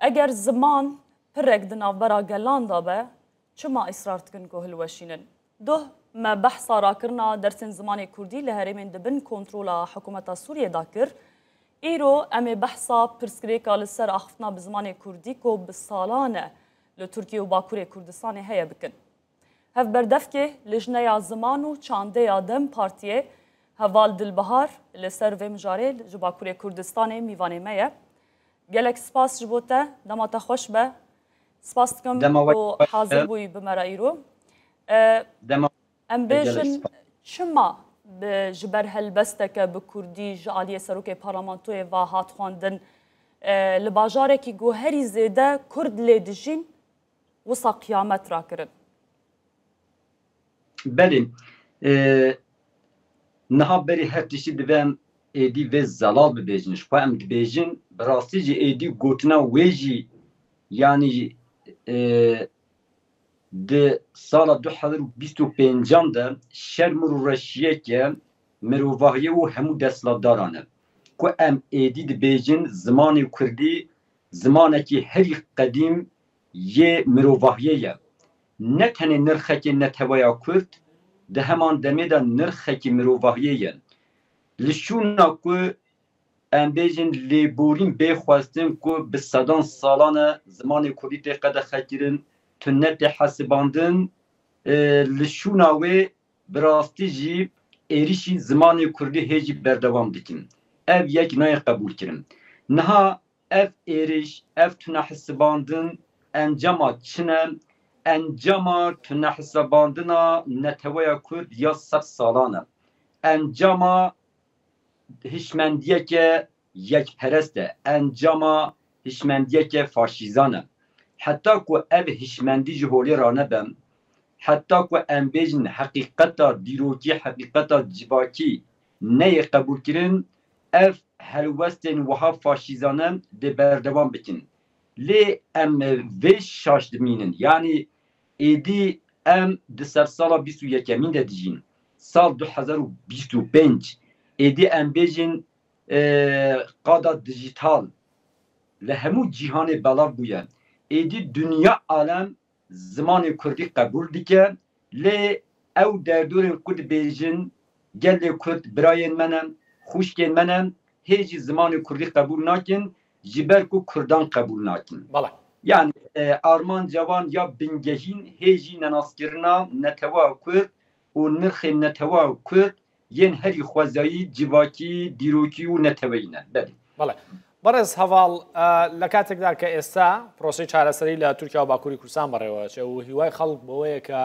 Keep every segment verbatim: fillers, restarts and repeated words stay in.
Eger ziman pirek di navbera gelan de be, çima israr dikin ku hilweşînin? Doh me behsa rakirina dersên zimanê kurdî li herêmên di bin kontrola hikûmeta Sûriyê de kir. Îro em ê behsa pirsgirêka li ser axiftina bi zimanê kurdî ku bi salan e li Tirkiye û Bakurê Kurdistanê heye bikin. Hevberdevkê Lijneya Ziman û Çandê ya dem Partiyê Heval Dilbihar li ser vê mijarê ji Bakurê Kurdistanê mîvanê me ye. Gelek spas ji bo te, dema te xweş be. Spas dikim Dema we ku xweş be. hazir bûyî bi me re îro. E, Dema em gelek bêjin spas. çima bi, ji ber helbesteke bi kurdî ji aliyê serokê parlamentoyê ve hat xwendin, e, li bajarekî ku herî zêde kurd lê dijîn, wisa qiyamet rakirin? Belê. E, niha berî her tiştî divê em êdî vê zelal bibêjin. Ji xwe em dibêjin, bi rastî jî êdî gotina wê jî, yanî, e, di sala du hezar û bîst û pêncan de şerm û reşiyeke mirovahiyê û hemû desthilatdaran e. Ku em êdî dibêjin zimanê kurdî zimanekî herî qedîm yê mirovahiyê ye. Ne tenê nirxekê neteweya kurd, di heman demê de nirxekî mirovahiyê ye. Li şûna ku em bêjin lêborîn bê xwestin ku bi sedan salan e zimanê kurdî tê qedexekirin, tune tê hesibandin, e, li şûna wê bi rastî jî êrişî zimanê kurdî hê jî berdewam dikin. Ev yek nayê qebûlkirin. Niha ev êriş, ev tunehesibandin encama çi ne? Encama tunehesibandina neteweya kurd ya sed salan e. Encama hişmendiyeke yekperest e, encama hişmendiyeke faşîzan e. Heta ku ev hişmendî ji holê ranebe, heta ku em bêjin heqîqeta dîrokî, heqîqeta civakî neyê qebûlkirin, ev helwestên wiha faşîzane dê berdewam bikin. Lê em vê şaş dimînin, yanî êdî em di sersala bîst û yekemîn de dijîn. Sal du hezar û bîst û pênc, êdî em bêjin, e, qada dijital li hemû cîhanê belav bûye. Êdî dinya alem zimanê kurdî qebûl dike, lê ew derdorên ku dibêjin gelê kurd birayên me ne, xwişkên me ne, hê jî zimanê kurdî qebûl nakin, ji ber ku kurdan qebûl nakin. Bala. Yani, e, armanca wan ya bingehîn hê jî nenaskirina netewa kurd û nirxên netewa kurd yên herî xwezayî, civakî, dîrokî û neteweyî ne. Belê. بەڵێ. بەڕێز هەڤاڵ، لە کاتێکدا کە ئێستا پرۆسەی چارەسەری لە تورکیا و باکووری کوردستان بەڕێوە دەچێت و هیوای خەڵک بەوەیە کە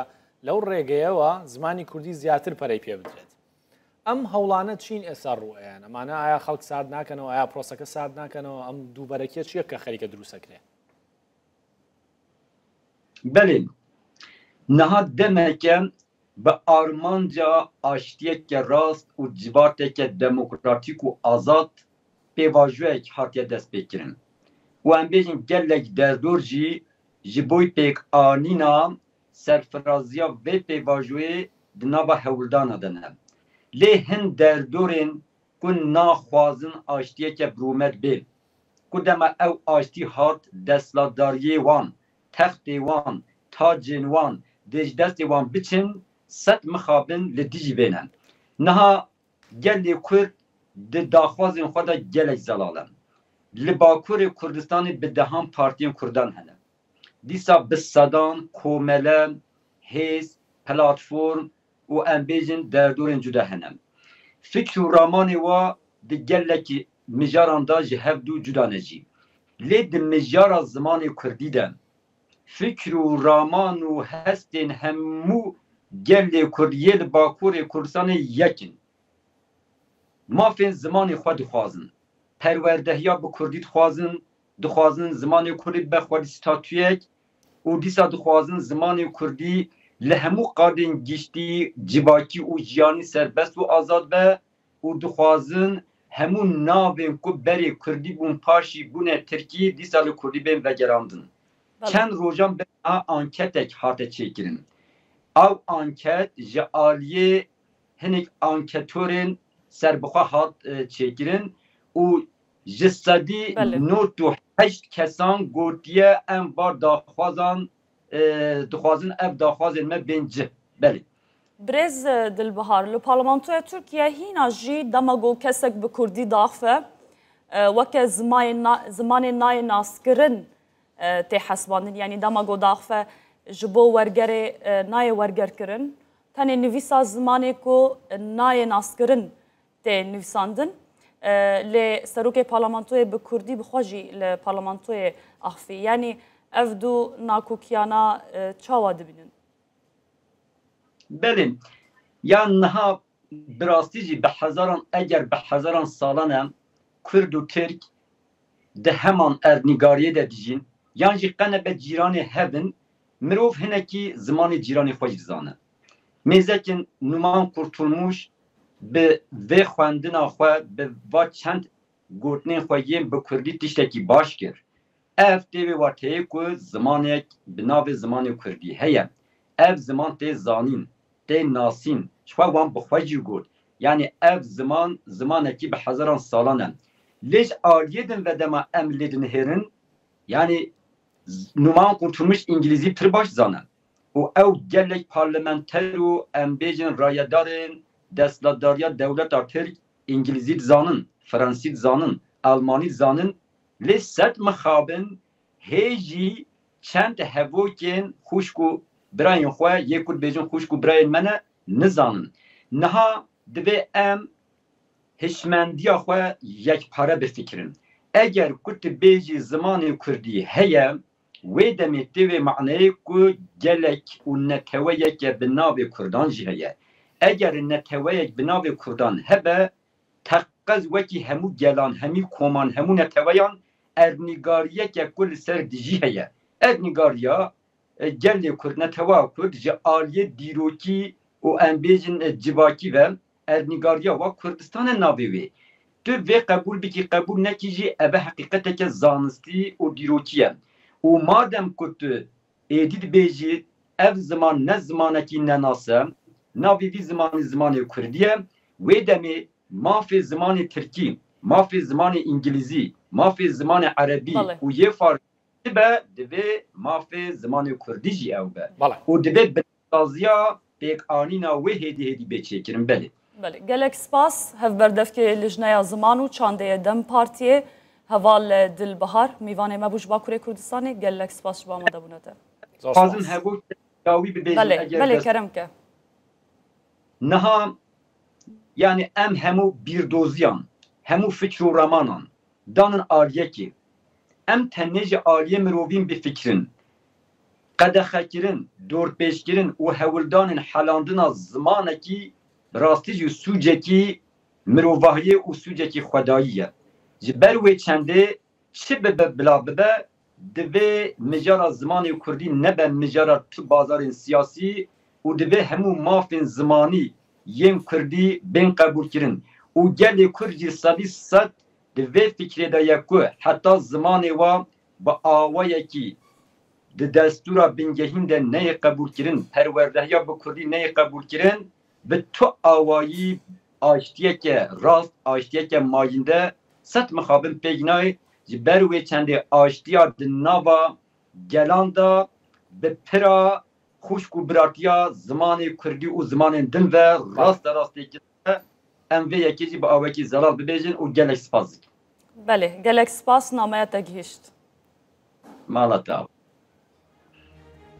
لەو ڕێگەیەوە زمانی کوردی زیاتر پەرەی پێ بدرێت، ئەم هەوڵانە چین ئێستا ڕوئەیەن؟ ئەمانە ئایا خەڵک سارد ناکەنەوە؟ ئایا پرۆسەکە سارد ناکەنەوە؟ ئەم دووبەرەکیە چییە کە خەریکە دروستەکرێ؟ Belê. Niha demeke bi armanca aştiyeke rast û civateke demokratîk û azad pêvajoyek hatiye destpêkirin. Û em bêjin gelek derdor jî ji bo pêkanîna serfiraziya vê pêvajoyê di nava hewldana de ne. Lê hin derdorên ku naxwazin aştiyeke bi rûmet bê, ku dema ew aştî hat desthilatdariyê wan, textê wan, tacên wan dê ji destê wan biçin, sed mixabin li dijî vê ne. Niha gelê Kurd di daxwazên xwe de gelek zelal e. Li Bakurê Kurdistanê bi dehan partiyên Kurdan hene. Dîsa bi sedan komele, hêz, platform û em bêjin derdorên cuda hene. Fikr û ramanê wa di gelekî mijaran de ji hev du cuda ne jî. Lê di mijara zimanê kurdî de fikr û raman û hestên hemû gelê kurd yê li Bakurê Kurdistanê yek in. Mafên zimanê xwe dixwazin. Perwerdehiya bi kurdî dixwazin, dixwazin zimanê kurdî bibe xwedî statuyek û dîsa dixwazin zimanê kurdî li hemû qadên giştî, civakî û jiyanî serbest û azad be û dixwazin hemû navên ku berê kurdî bûn paşî bûne tirkî dîsa li kurdî bên vegerandin. Belê. Çend rojan berê anketek hate çêkirin. Ew anket ji aliyê hinek anketorên serbixwe hat, e, çêkirin û ji sedî Belê. nod û heşt kesan gotiye em bar daxwazan, e, dixwazin ev daxwazên me bên cih. Belê. Birêz, e, Dilbihar, li parlamentoya Tirkiye hîna jî dema ku kesek bi kurdî daxife, e, weke zimayê na-, zimanê nayê naskirin, e, tê hesibandin. Yanî dema ku daxife ji bo wergerê, e, nayê wergerkirin, tenê nivîsa zimanê ku nayê naskirin tê nivîsandin. E, lê serokê parlamentoyê bi kurdî bi xwe jî li parlamentoyê axifî. Yanî ev du nakokiyana, e, çawa dibînin? Belê. Ya niha bi rastî jî bi hezaran, eger bi hezaran salan e Kurd û Tirk di heman erdnîgariyê de dijîn, yan jî qenebe cîranê hebin, mirov hinekî zimanê cîranê xwe jî dizane. Mêzekin Numan Kurtulmuş bi vê xwendina xwe, bi va çend gotinên xwe yên bi kurdî tiştekî baş kir. Ev tê wê wateyê ku zimanek bi navê zimanê kurdî heye. Ev ziman tê zanîn, tê nasîn. Ji xwe wan bi xwe jî got. Yanî ev ziman, zimanekî bi hezaran salan e. Lê ji aliyê din ve dema em lê dinihêrin, yanî z-, Numan Kurtulmuş îngilîzî pir baş zane. Û ew gelek parlamenter û em bêjin rayedarên desthilatdariya dewleta Tirk îngilîzî dizanin, fransî dizanin, almanî dizanin. Lê sed mixabin hê jî çend hevokên xwişk û birayên xwe, yê ku dibêjin xwişk û birayên me ne, nizanin. Niha divê em hişmendiya xwe yekpare bifikirin. Eger ku tu bêjî zimanê kurdî heye, wê demê tê wê maneyê ku gelek û neteweyeke bi navê kurdan jî heye. Eger neteweyek bi navê kurdan hebe, teqez wekî hemû gelan, hemî koman, hemû neteweyan erdnîgariyeke ku li ser dijî heye. Erdnîgariya, e, gelê kurd, netewa kurd ji aliyê dîrokî û em bêjin, e, civakî ve erdnîgariya wa Kurdistan e navê wê. Tu vê qebûl bikî, qebûl nekî jî, ev e heqîqeteke zanistî û dîrokî ye. Û madem ku tu êdî dibêjî ev ziman ne zimanekî nenas e, navê vî zimanî zimanê kurdî ye, wê demê mafê zimanê tirkî, mafê zimanê îngilîzî, mafê zimanê erebî Belê. û yê farsî be, divê mafê zimanê kurdî jî ew be. Belê. Û divê binsaziya pêkanîna wê hêdî hêdî bê çêkirin. Belê. Belê. Gelek spas hevberdevkê Lijneya Ziman û Çandê ye DEM Partiyê, Heval Dilbihar, mîvanê me bû ji Bakurê Kurdistanê. Gelek spas ji bo amadebûna te. Zor Dixwazim spas. hevok dawî bibêjim, Belê, eger belê, dest kerem ke. Niha, yani em hemû bîrdoziyan, hemû fikr û remanan danin aliyekê. Em tenê ji aliyê mirovîn bifikirin. Qedexekirin, dorpêçkirin û hewldanên helandina zimanekî bi rastî jî sûcekî mirovahiyê û sûcekî xwedayî ye. Ji ber wê çendê çi bibe bila bibe, divê mijara zimanê kurdî nebe mijara tu bazarên siyasî û divê hemû mafên zimanî yên kurdî bên qebûlkirin û gelê kurd jî sedî sed di vê fikrê de ye ku heta zimanê wa bi awayekî di destûra bingehîn de neyê qebûlkirin, perwerdehiya bi kurdî neyê qebûlkirin, bi tu awayî aştiyeke rast, aştiyeke mayînde sed mixabin pêk nayê. Ji ber wê çendê aştiya di nava gelan de bi pira xwişk û biratiya zimanê kurdî û zimanên din ve raste rast tê kirin. Em vê yekê jî bi awekî zelal bibêjin û gelek spas dikin. Belê, gelek spas, nameya te gihîşt. Mala te ava.